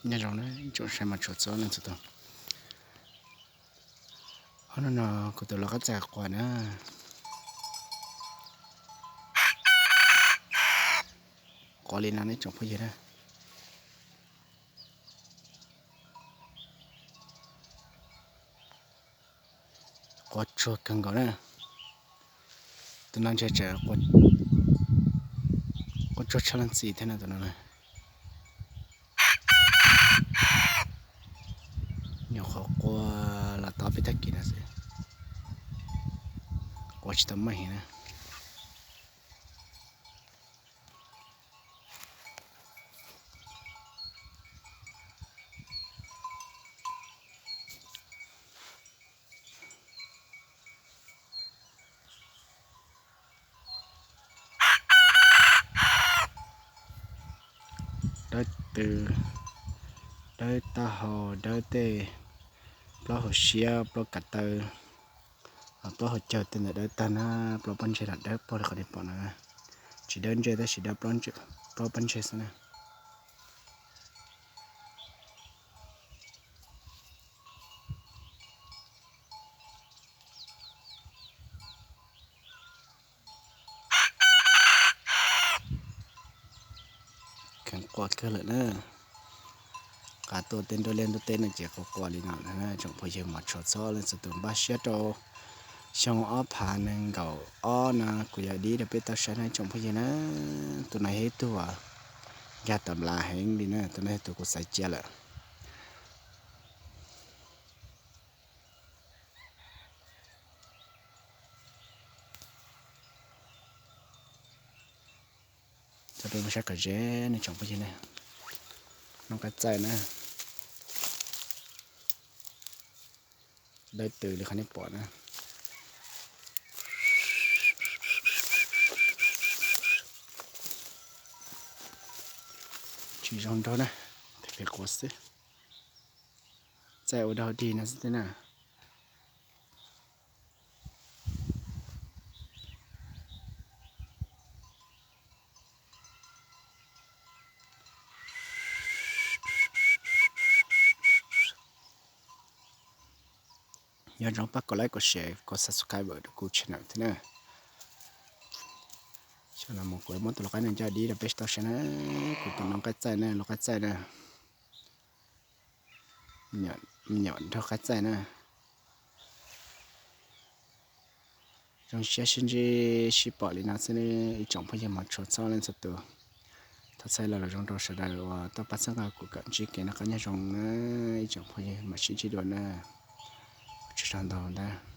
Nyob zoo na ib tsoom saib mos tshua txhua leej txhua tus. Ob hnub no kuv tus lau qab txaij quaj na. Quaj li no ne tsoom phooj ywg na. Quaj tsuag kawg nkaus na. Tus no ntshe tseem quaj tsuag tshaj leej txiv thiab no tus no na. Nyuam qhuav quaj los tau peb tag kis no xwb, quaj tsis tau meej heev na. Dawb tw, dawb taub hau, dawb tej plaub hau siab, plaub kav taw, plaub hau caug tej ntawd dawb tag na, plaub pob ntseg los dawb puag li qhov nej pom no. Tsis dawb ntsej tab sis dawb plaub pob ntseg xwb na. Kheev quaj kawg lawm na. Qab tuaj tej nruab liaj nruab teb no ces quaj quaj li no na tsoom phooj ywg mos tshua txhua leej txhua tus. Npaj siab rau xyoo ob phav nees nkaum ob no kuv yuav dib rau peb tau saib na tsoom phooj ywg na. Tus no yog ib tug uas nkag tau nplas heev li na, tus no yog tus kuv xaiv cia lawm. Coj peb mus saib kom ze ne tsoom phooj ywg na. Noob qab txaij na, dawb tw li qhov nej pom na. Tsis zoo nraug na, phem quav xwb. Txaij ua dog dig no xwb thiab na. Nyob zoo pab kom like, kom share, kom subscribe rau kuv channel thiab na. Xyoo no mus kuv muab tus lau qab no coj dib rau peb tau saib na. Kuv tus noob qab txaij na, lau qab txaij na. Me nyuam nraug qab txaij na. Zoo siab sib ntsib sib pom li no xwb ib tsoom phooj ywg mos tshua txhua leej txhua tus. Thov txhawb los zoo rau sawv daws uas tuaj pab txhawb nqa kuv kom ntsib kev noj qab nyob zoo na ib tsoom phooj ywg, mam sib ntsib dua na. Ua tsaug ntau ntag.